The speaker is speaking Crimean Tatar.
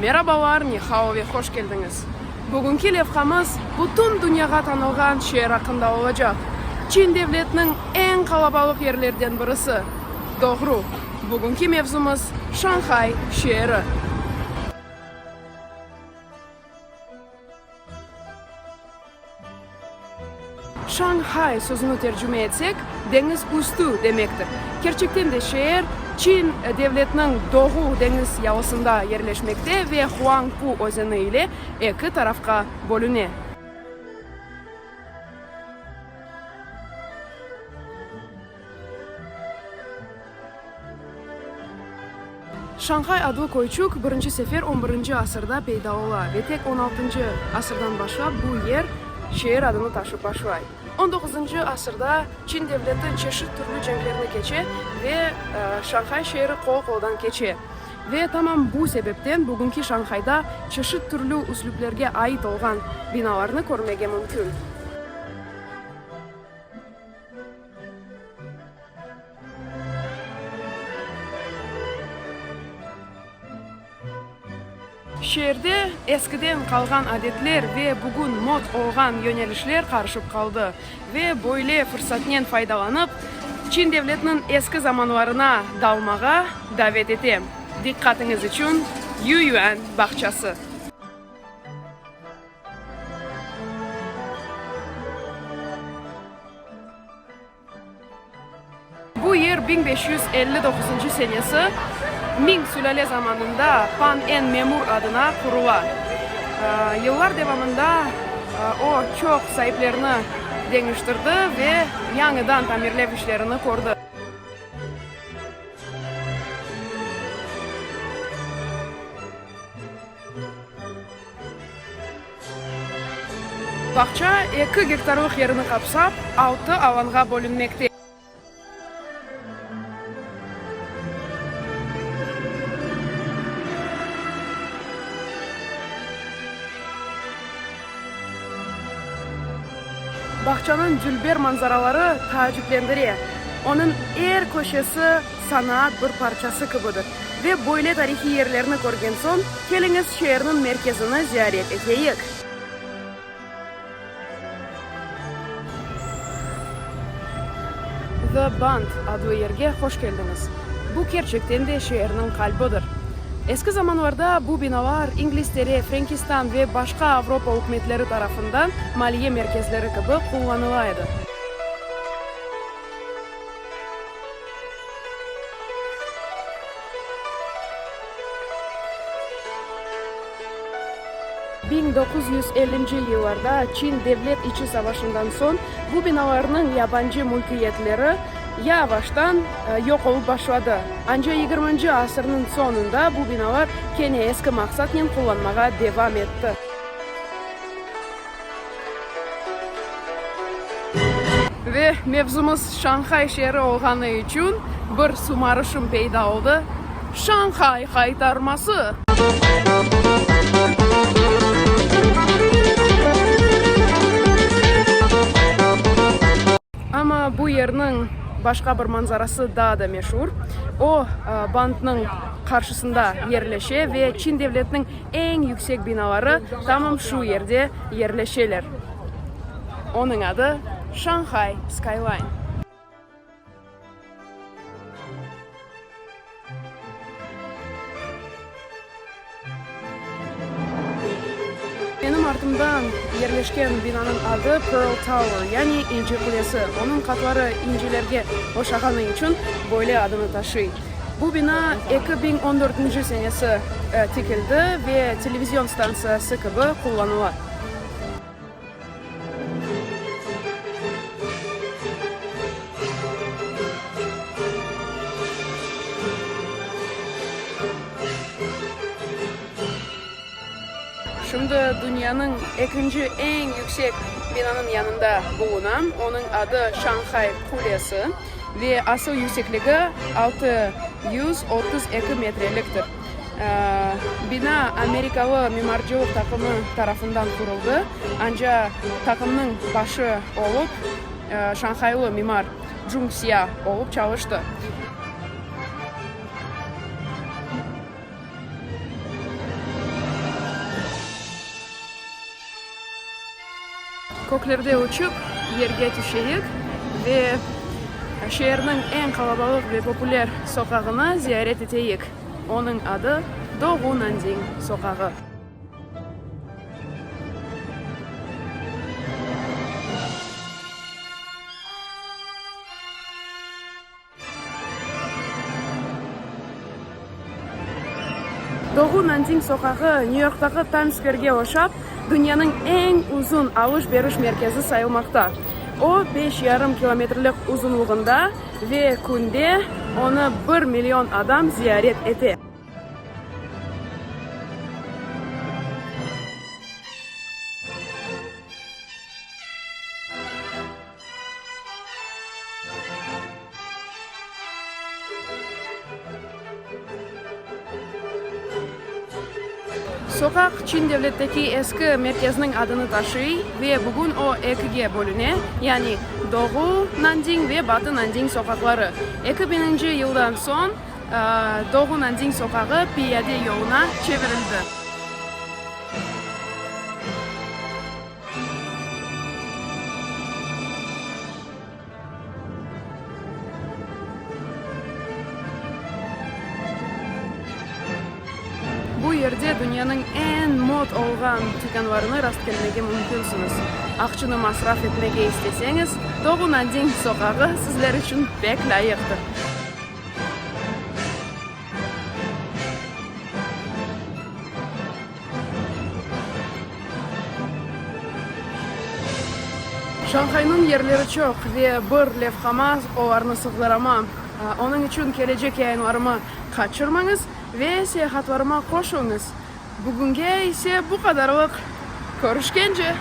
Merabalar, ni hao ve hoş keldiñiz! Bugünki levhamız bütün dünyağa tanılğan şeer aqqında olacaq, Çin devletiniñ eñ qalabalıq yerlerden birisi. Doğru, bugünki mevzumız, Şanhay şeeri. Şanhay sözüni tercüme etsek, deñiz üstü demektir. Kerçekten de şeer Çin devletiniñ doğu deñiz yalısında yerleşmekte ve Huangpu özeni ile eki tarafqa bölüne. Şanhay adlı köyçük birinci sefer on birinci asırda peyda ola ve tek on altıncı asırdan başlap bu yer şeer adını taşıp başlay. On doquzıncı asırda Çin devleti çeşit türlü cenklerni keçe ve Şanhay şeeri qol-qoldan keçe. Ve tamam bu sebepten bugünki Şanhayda çeşit türlü üslüplerge ait olğan binalarnı körmege mümkün. Şeerde eskiden qalğan adetler ve bugün mod olğan yönelişler qarışıp qaldı ve böyle fırsatnen faydalanıp, Çin devletiniñ eski zamanlarına dalmağa davet etem. Diqqatıñız içün Yuyuan bağçası. Bu yer 1559 senesi Ming sülâle zamanında Pan En memur adına qurula. Yıllar devamında o, çoq saiplerni deñiştirdi ve yañıdan tamirlev işlerini kördi. Bağça eki gektarlıq yerini qapsap, altı alanğa bölünmekte. Bağçanıñ dülber manzaraları taaciplendire, onıñ er köşesi sanaat bir parçası kibidir. Ve böyle tarihiy yerlerni körgen soñ, keliñiz şeerniñ merkezini ziyaret eteyik. The Bund adlı yerge hoş keldiñiz. Bu kerçekten de şeerniñ qalbidir. Eski zamanlarda bu binalar İnglistere, Frenkistan ve başqa Avropa ükümetleri tarafından maliye merkezleri kibi qullanıla edi. 1950 yıllarda Çin devlet içi savaşından soñ bu binalarnıñ yabancı mülkiyetleri yavaştan yoq olıp başladı. Anca yigirminci asırnıñ soñunda bu binalar kene eski maqsatnen qullanmağa devam etti. Ve mevzumız Şanhay şeeri olğanı içün bir sumarışım peyda oldı, Şanhay haytarması! Amma bu yerniñ başqa bir manzarası daa da meşur. O, Bandnıñ qarşısında yerleşe ve Çin devletiniñ eñ yüksek binaları tamam şu yerde yerleşeler. Onıñ adı Şanhay Skyline. Menim artımdan yerleşken binanıñ adı Pearl Tower, yani İnci qulesi. Onıñ qatları incilerge oşağanı içün böyle adını taşıy. Bu bina 2014 senesi tikildi ve televizion stantsiyası kibi qullanıla. Şimdi dünyanıñ ekinci eñ yüksek binanıñ yanında bulunam. Onıñ adı Şanhay qulesi ve asıl yüksekligi 632 metreliktir. Bina amerikalı mimarcılıq taqımı tarafından quruldı, anca taqımnıñ başı olıp şanhaylı mimar Cung Sia olıp çalıştı. Köklerde uçıp, yerge tüşeyik ve şeerniñ eñ qalabalıq ve populâr soqağını ziyaret eteyik. Onıñ adı Doğu Nandiñ soqağı. Doğu Nanting soqağı Nyu-Yorktaki Tayms-skverge oşap, dünyanıñ eñ uzun alış-beriş merkezi sayılmaqta. O, beş yarım kilometrlik uzunlığında ve künde onı bir million adam ziyaret ete. Soqaq Çin devletteki eski merkezniñ adını taşıy ve bugün o ekige bölüne, yani Doğu Nandiñ ve Batı Nandiñ soqaqları. Eki biñinci yıldan soñ Doğu Nandiñ soqağı piyade yoluna çevirildi. Bu yerde dünyanıñ eñ mod olğan tükânlarını rastkelmege mümkünsiñiz. Aqçını masraf etmege isteseñiz, Doğu Nandiñ soqağı sizler içün pek lâyıqtır. Şanhaynıñ yerleri çoq ve bir levhama olarnı sığdıramam. Onıñ içün kelecek yayınlarımı qaçırmañız ve seyahatlarıma qoşulıñız. Bugünge ise bu qadarlıq. Körüşkence!